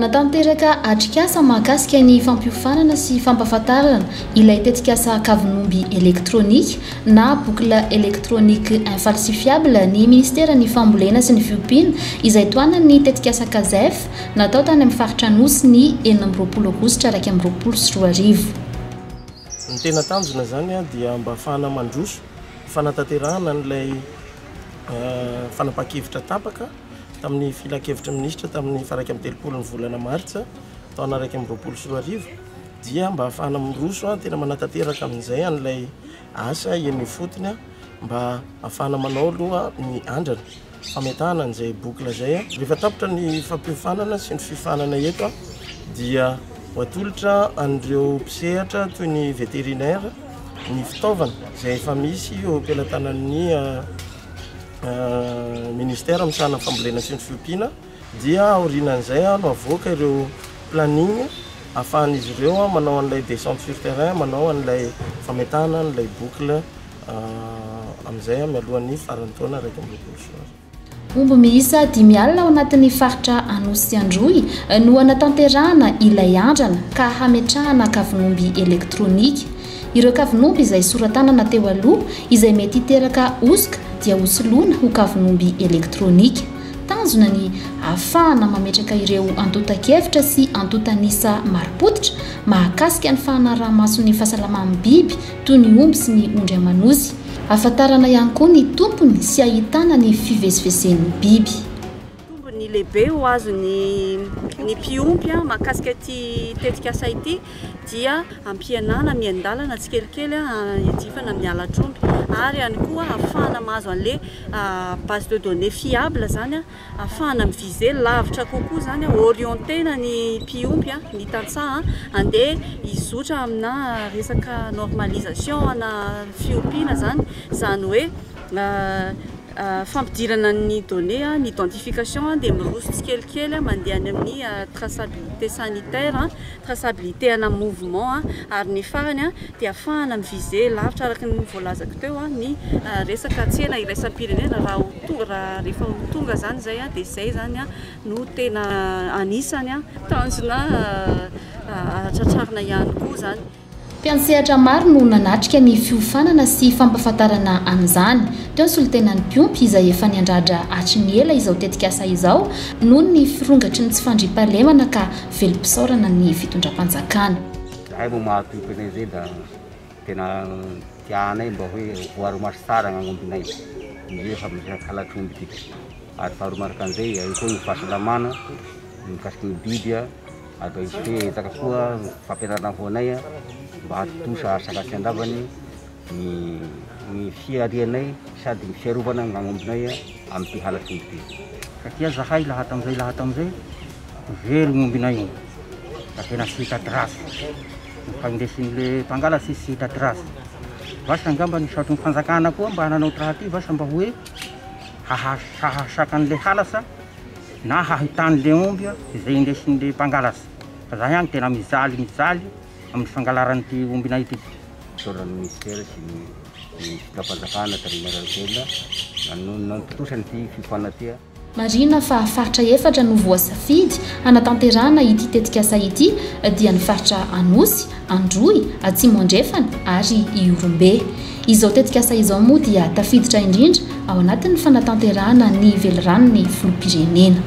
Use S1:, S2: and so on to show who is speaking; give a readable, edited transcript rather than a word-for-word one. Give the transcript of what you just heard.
S1: Nanatanteraka atrikasa mahakasika ny fampiofanana sy fampahafantarana ilay tetikasa kavin'omby elektronika na boucle électronique infalsifiable ny minisiteran'ny Fambolena sy ny Fiompiana izay tohanan'ny tetikasa Cazef natao tany amin'ny faritra Anosy ny 26 aogositra 2021.
S2: Ny tena tanjona izany dia mba ahafahana mandroso fanatanterahana an'ilay fanapahan-kevitra tapaka tamin'ny filankevitry ny minisitra tamin'ny faha 31 ny volana martsa taona 2021 dia mba ahafahana miroso tena manatanteraka amin'izay an'ilay asa eny ifotony mba ahafahana manao aloha ny andrana fametahana an'izay boucle izay. Rehefa tapitra ny fampiofanana sy ny fiofanana eto dia ho atolotra an'ireo mpisehatra toy ny vétérinaire ny fitaovana izay efa misy eo am-pelatanan'ny ministère misahana ny fambolena sy ny fiompiana dia aorianan'izay no avoaka ireo planning ahafahan'izy ireo manao an'ilay descente sur terrain, manao an'ilay fametahana an'ilay boucle amin'izay mialohan'ny faran'ny taona 2021.
S1: Omby miisa 50 ao anatin'ny faritra Anosy sy Androy no hanatanterahana ilay andrana ka hametrahana kavin'omby elektronika. Ireo kavin'omby izay sora-tanana teo aloha izay mety hiteraka hosoka dia hosoloina ho kavin'omby elektronika. Tanjona ny hahafahana mametraka ireo antontan-kevitra sy antontan'isa marim-pototra mahakasika ny fanaraha-maso ny fahasalaman'ny biby toy ny omby sy ny ondry aman'osy. Ahafantarana ihany koa ny tompony sy ahitana ny fivezivezen'ny biby.
S3: Tombony lehibe ho azon'ny ny mpiompy mahakasika ity tetikasa ity dia ampihenana miandalana tsikelikely hiadivana amin'ny halatr'omby ary ihany koa ahafahana mahazo an'ilay base de données fiable izany ahafahana mi-viser lavitra kokoa izany, orienter-na ny mpiompy, ny tantsaha handeha hizotra amina resaka normalisation ana fiompiana izany, izany hoe fampidirana ny données, ny identification dia miroso tsikelikely mandeha any amin'ny traçabilité sanitaire, traçabilité ana mouvement ary ny farany dia ahafahana mi-viser lavitra araka ny voalazako teo ny resaka tsena iraisam-pirenena raha ho tonga raha rehefa ho tonga izany izay dia izay izany no tena anisany tanjona tratrarina ihany koa izany.
S1: Mpiantsehatra maro no nanatrika ny fiofanana sy fampahafantarana an'izany. Teo ny solontenan'ny mpiompy izay efa niandrandra hatry ny ela izao tetikasa izao noho ny firongatry ny tsy fandriampahalemana ka velom-pisaorana ny fitondram-panjakana.
S4: Zahay moa maha mpiompy anay zay da tena tianay mba hoe voaro maso tsara gn'agnombinay indrindra fa amin'ny halatr'omby ty ary faharoa manaraka an'izay eo koa ny fahasalamana mikasiky ny biby Atao hoe ezaka koa fampianarana ho anay mba hahatontosa asa ratsy andavany ny ny fiharianay sady ny fiarovana ny agnombinay amin'ity halatr'omby ity.
S5: Satria zahay laha tamin'izay laha tamin'izay very ny ombinay io da tena tsy hita trace, ny fahindesin'le mpangalatsy izy tsy hita trace, vasa angamba ny saotry ny fanjakana koa mba nanao raha ty vasa mba hoe hahasaka an'le halatra. na hahitany le omby izay indesin'le mpangalatra fa zahay agny tena mijaly mijaly amin'ny fangalaran'ity ombinay ity.
S4: Isaorana ny Minisitera sy ny fitondram-panjakana tarihin'i Rajoelina nanontontosa an'ity fiofanana ity.
S1: Marihina fa faritra efatra no voasafidy hanatanterahana ity tetikasa ity dia ny faritra Anosy, Androy, Atsimo Andrefana ary Ihorombe. Izao tetikasa izao moa dia tafiditra indrindra ao anatin'ny fanatanterahana ny veliranon'ny filoham-pirenena.